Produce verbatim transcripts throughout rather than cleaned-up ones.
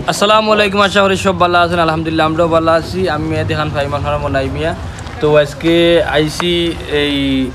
আসসালামু আলাইকুম, আশা করি সব ভালা আছইন। আলহামদুলিল্লাহ, আমরাও ভালা আছি। আমি মেহেদি খান ফাহিম, আপনারার মনাই মিয়া। তো আইজকে আইছি এই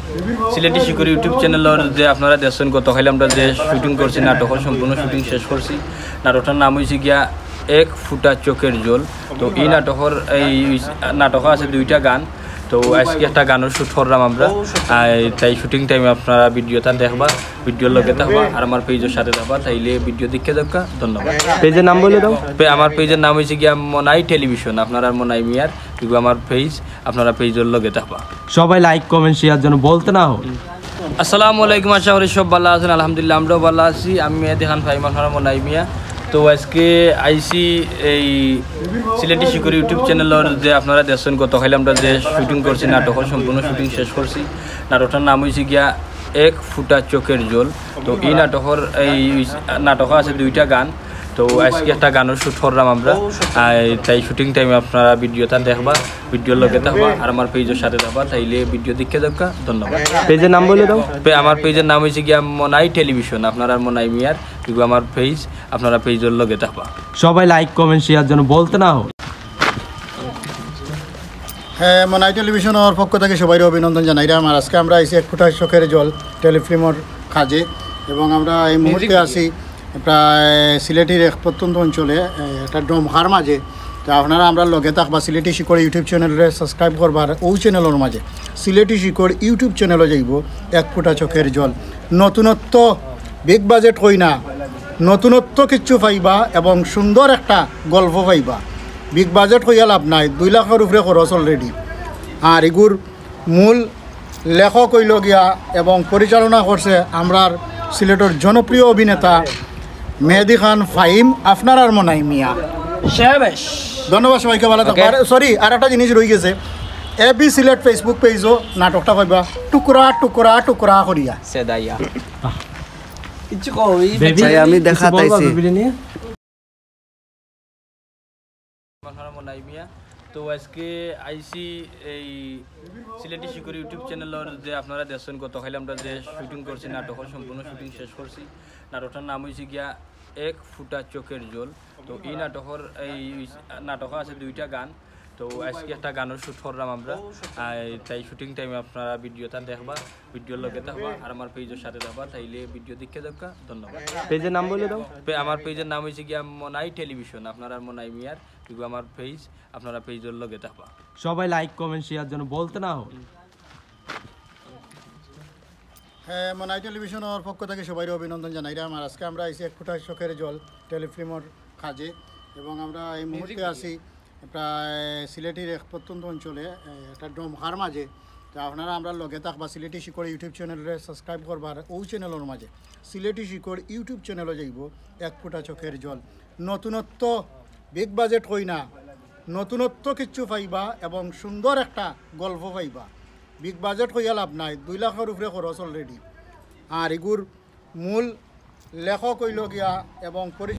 সিলেটি শিকড় YouTube চ্যানেলর, যে আপনারা দেখছইন গতকাইল আমরা যে শুটিং করছি নাটকর, সম্পূর্ণ শুটিং শেষ করছি। নাটকটার নাম অইছে গিয়া এক ফুটা চোখের জল। তো এই নাটকর, এই নাটক আছে দুইটা গান। তো আইজকে একটা গানর শুট করলাম আমরা। আর তাই শুটিং টাইমে আপনারা ভিডিওটা দেখবা, ভিডিওর লগে থাকবা আর আমার পেজর সাথে থাকবা, তাইলে ভিডিও দেখে যাউক্কা। ধন্যবাদ। পেজর নাম বলে দাও। পে-, আমার পেজর নাম অইছে গিয়া মনাই টেলিভিশন, আপনারার মনাই মিয়ার, এগু আমার পেজ, আপনারা পেজর লগে থাকবা। সবাই লাইক, কমেন্ট, শেয়ার যেন বলতে না হয়। আসসালামু আলাইকুম, আশা করি সব ভালা আছইন। আলহামদুলিল্লাহ, আমরাও ভালা আছি। আমি মেহেদি খান ফাহিম, আপনারার মনাই মিয়া। তো আইজকে আইছি এই সিলেটি শিকড় YouTube চ্যানেলর, যে আপনারা দেখছইন গতকাইল আমরা যে শুটিং করছি নাটকর, সম্পূর্ণ শুটিং শেষ করছি। নাটকটার নাম অইছে গিয়া এক ফুটা চোখের জল। তো এই নাটকর, এই নাটক আছে দুইটা গান। তো আইজকে একটা গানর শুট করলাম আমরা। আর তাই শুটিং টাইমে আপনারা ভিডিওটা দেখবা, ভিডিওর লগে থাকবা আর আমার পেজর সাথে থাকবা, তাইলে ভিডিও দেখে যাউক্কা। ধন্যবাদ। পেজর নাম বলে দাও। পে-, আমার পেজর নাম অইছে গিয়া মনাই টেলিভিশন, আপনারার মনাই মিয়ার, এগু আমার পেজ, আপনারা পেজর লগে থাকবা। সবাই লাইক, কমেন্ট, শেয়ার যেন বলতে না হয়। হ্যাঁ, মনাই টেলিভিশনর পক্ষ থাকি সবাইরে অভিনন্দন জানাইরাম। আর আইজকে আমরা আইছি এক ফুটা চোখের জল টেলিফিল্মর কাজে, এবং আমরা এই মুহূর্তে আছি প্রায় সিলেটির এক প্রত্যন্ত অঞ্চলে, এ, একটা ডোমখার মাঝে। তো আপনারা আমরার লগে থাকবা, সিলেটি শিকড় YouTube চ্যানেলরে সাবস্ক্রাইব করবা, আর অউ চ্যানেলর মাঝে সিলেটি শিকড় YouTube চ্যানেলও যাইবো এক ফুটা চোখের জল। নতুনত্ব, বিগ বাজেট কই না, নতুনত্ব কিচ্ছু পাইবা এবং সুন্দর একটা গল্প পাইবা। বিগ বাজেট কইয়া লাভ নাই, দুই লাখর উপরে খরচ already। আর এগুর মূল লেখক অইলো গিয়া এবং পরিচালনা করছে আমরার সিলেটর জনপ্রিয় অভিনেতা মেহেদি খান ফাহিম, আপনারার মনাই মিয়া। শেষ। ধন্যবাদ সবাইকে, ভালা থাকবা। ওকে। আর, সরি, আর একটা জিনিস রই গেছে, এবি সিলেট Facebook পেজও নাটকটা পাইবা, টুকরা টুকরা টুকরা করিয়া। সেদাইয়া। কিচ্ছু কই? বেবি, ভাই, আমি কিছু দেখা বলবা তাইছি। বেবিরে নিয়ে? আমার নাম মনাই মিয়া। তো আইজকে আইছি এই সিলেটি শিকড় YouTube চ্যানেলর, যে আপনারা দেখছইন গতকাইল আমরা যে শুটিং করছি নাটকর, সম্পূর্ণ শুটিং শেষ করছি। নাটকটার নাম অইছে গিয়া এক ফুটা চোখের জল। তো এই নাটকর, এই নাটক আছে দুইটা গান। তো আইজকে একটা গানর শুট করলাম আমরা। আর তাই শুটিং টাইমে আপনারা ভিডিওটা দেখবা, ভিডিওর লগে থাকবা আর আমার পেজর সাথে থাকবা, তাইলে ভিডিও দেখে যাউক্কা। ধন্যবাদ। পেজর নাম বলে দাও। পে-, আমার পেজর নাম অইছে গিয়া মনাই টেলিভিশন, আপনারার মনাই মিয়ার, এগু আমার পেজ, আপনারা পেজর লগে থাকবা। সবাই লাইক, কমেন্ট, শেয়ার যেন বলতে না হয়। হ্যাঁ, মনাই টেলিভিশনর পক্ষ থাকি সবাইরে অভিনন্দন জানাইরাম। আর আইজকে আমরা আইছি এক ফুটা চোখের জল টেলিফিল্মর কাজে, এবং আমরা এই মুহূর্তে আছি প্রায় সিলেটির এক প্রত্যন্ত অঞ্চলে, এ, একটা ডোমখার মাঝে। তো আপনারা আমরার লগে থাকবা, সিলেটি শিকড় YouTube চ্যানেলরে সাবস্ক্রাইব করবা, আর অউ চ্যানেলর মাঝে সিলেটি শিকড় YouTube চ্যানেলও যাইবো এক ফুটা চোখের জল। নতুনত্ব, বিগ বাজেট কই না, নতুনত্ব কিচ্ছু পাইবা এবং সুন্দর একটা গল্প পাইবা। বিগ বাজেট কইয়া লাভ নাই, দুই লাখর উপরে খরচ already। আর এগুর মূল লেখক অইলো গিয়া এবং পরি-